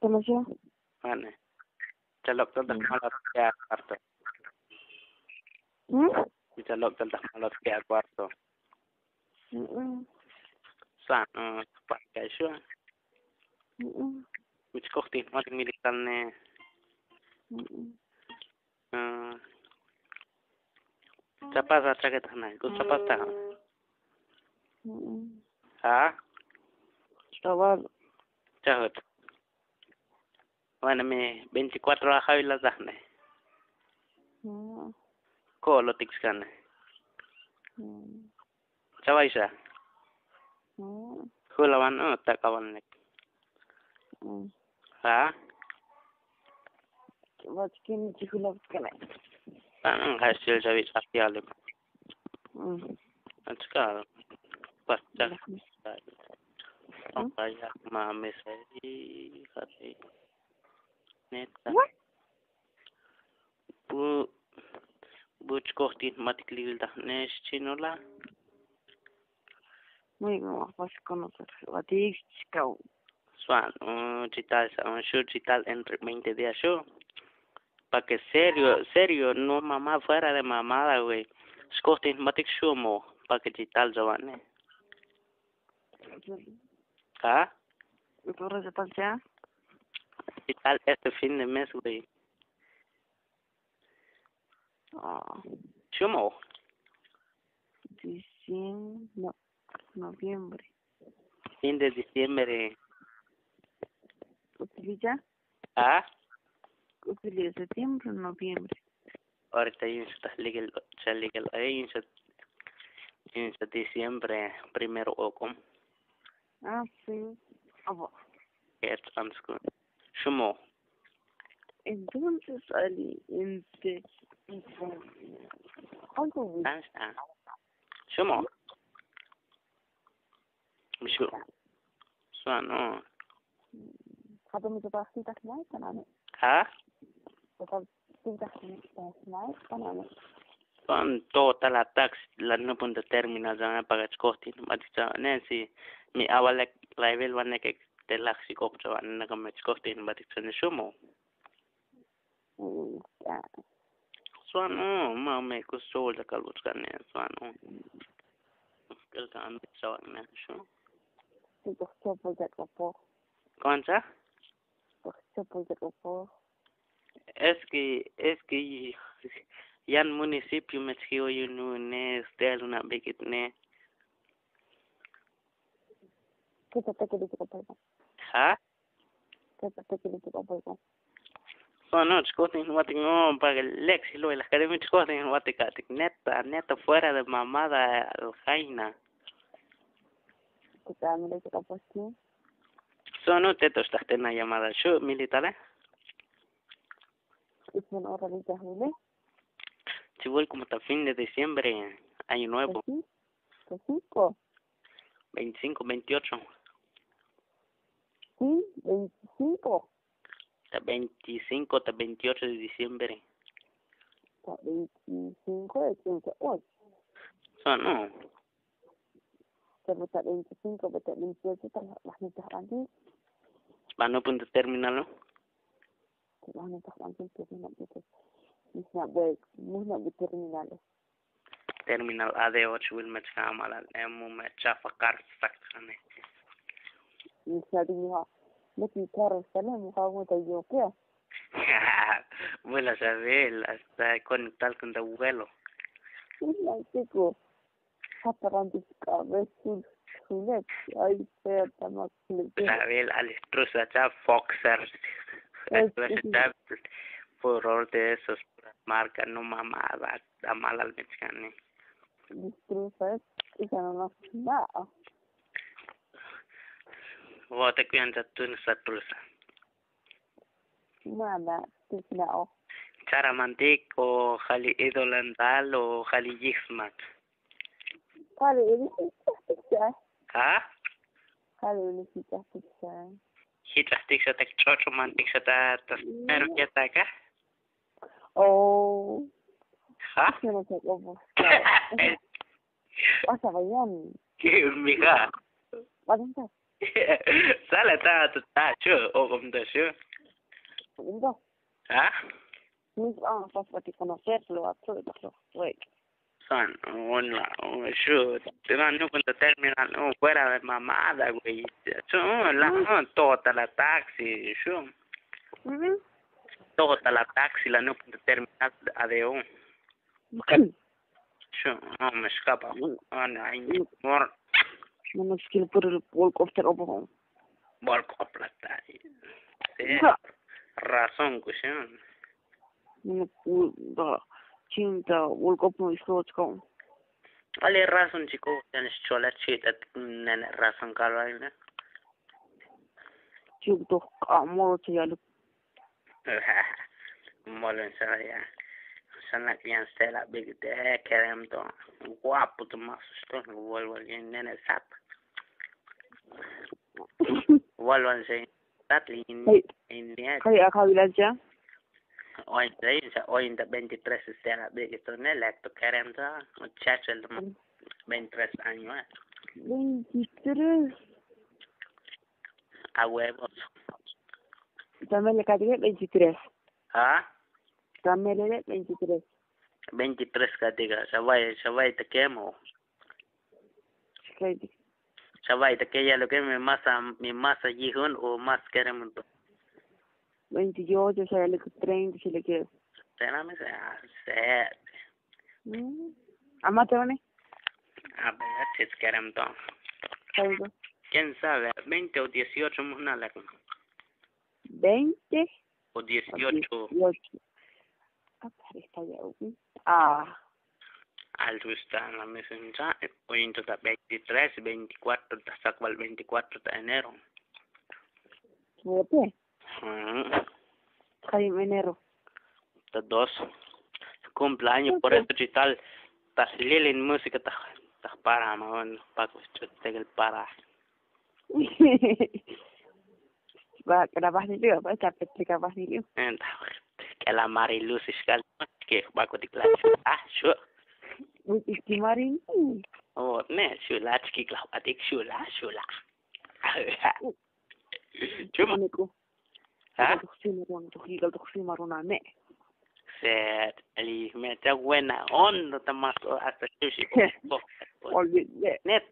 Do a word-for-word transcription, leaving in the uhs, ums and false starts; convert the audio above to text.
Tamaxa. Mane. Chalok tal tak malot ke a cuarto. Chalok tal tak malot ke a cuarto. San pa ka shu. Muchkoj tin mat militar ne. Chapas a chaket na kus chapas ta. Ha. Chaval. Chahut. Bueno, mi veinticuatro a javi la dahne. Ko lo tik skane. Chavaisa. Julavan o takavan nek. Ha. Vachkin chihulov skane. Tan hasil chavi chapiale. Achka. Pasta. Vaya mames ahí, hija de. Neta. Bu bu chkoj tin matik ligil ta ne xchinola. Muy bien, vamos a conocer. Batik chkau. Suan un chital sa un shu chital entre veinte días shu. Pa que serio serio no mamá fuera de mamada güey. Chkoj tin matik shu mo pa que chital sa vane. Ha? Chital este fin de mes güey. Chumo. Diciembre, no, noviembre. Fin de diciembre. Utiliza. Ah. Utiliza septiembre, noviembre. Ahorita yinsa ta ligel cha ligel ay yinsa yinsa diciembre primero okom. Ah, sí. Abo. Chumo. Entonces ali inte. Algo. Chumo. Mishu. Suano. Hata mi tapa sita sinai kanane. Ha? Tapa sita sinai kanane. Suan to tala tax la no punto terminal zana paga chkohti no mati cha ne si mi awalek la ivel vanek te laksi kop cha ne kame chkohti no mati cha ne shumo. Suan o ma me kus chol ta kalbut kane suan o. Kel ka an sa ne shu. Koncha? Es que es que yan municipio me chki o yunu ne stel una bikit ne. Ha? Bueno, chkohtin watik no pa lek si lo el academia chkohtin watik atik neta neta fuera de mamada al jaina. Sono teto xtahten na llamada xu' militale. Chivuel como ta fin de diciembre, año nuevo. Veinticinco, veintiocho. Sí, veinticinco. Ta veinticinco ta veintiocho de diciembre. Ta veinticinco de quince ocho. Sono. Pero ta veinticinco ta veintiocho ta la ni ta banti. Bano punto terminalo. Bueno, ta banti terminal. Misna bue, misna bue terminales. Terminal a de ocho wil mechka malal emu mecha fakar sakane. Misna di miha. Meti karo sale mu hago ta yo ke. Vuela saber hasta conectar con tu abuelo. Misna chico. Hatarantis k'abe sul sulet. Ay fea tamak sulet. Saber alistrusa cha foxer. Furor de esos marca no mamada. Amal al mexicani. Distrusa es esa no nos da. Vote kuyan sa tun sa trusa. Mala tikna'o. Charamantik o jali idolandal o jali yijsmat. Jali idolandal. Ha? Jali idolandal. Jich'ajtik xa ta kich'och'omantik xa ta ta pero ketaka. Oh. Ha? Pasa vayan. Mija. Vayan. Sale ta ta ta shu o kom ta shu. Undo. Ha? Mis vamos a conocer lo atsu lo wek. Son, un la, un shu, te van nu con terminal, un fuera de mamada, güey. Shu, un la, un tota la taxi, shu. Mhm. Tota la taxi la nu con terminal a de un. Shu, no me escapa. Ana, ay, mor. No me escapa por el polcopter opo. Polcoplata. Sí. Razón, cuestión. Chinta, ulkop no isko chko. Ale razón chiko, yan chola chita, nene razón kalvaina. Chuk to kamo chayalo. Molon sa ya. Sana kian stela big de kerem to. Guapo to mas to, vuelvo bien nene sap. Vuelvo a enseñar. Tatli in, in, in, Kaya akawilan siya? Ointa, ointa veintitrés sera biki to ne lek to kerem to. Muchacho el veintitrés años. Veintitrés. A huevos. También le cae veintitrés. ¿Ah? También le veintitrés. Veintitrés katiga, shavai, shavai te kemo. Shavai te ke ya lo ke mi masa, mi masa yihun o mas kerem to. Veintiocho, shavai le treinta, si le quiero. Tena me se, se. Ama te one. A ver, si kerem to. ¿Quién sabe? Veinte o dieciocho, muna la. Veinte. O dieciocho. Dieciocho. Ah, parece ya. Ah. Al gusta la mesencha, ointo ta veintitrés, veinticuatro, ta sacual veinticuatro ta enero. Siete. Ujú. Cae enero. Ta dos. Cumpleaños, por eso chital. Ta lilin música ta, ta para, ma, bueno, pa, pues, yo tengo el para. Va, grabas ni yo, va, está, explica, vas ni yo. Enta, que la Mariluz iskal, que va con la, ah, shu. Uy, es que Mariluz. Oh, ne, shu la, chiqui, la, atik, shu la, shu la. Chuma. Manico. ¿Ah? Toxi marona, toxi, toxi marona, me. Se, ali, me, te buena onda, ta más, hasta sushi. Olvidé. Net.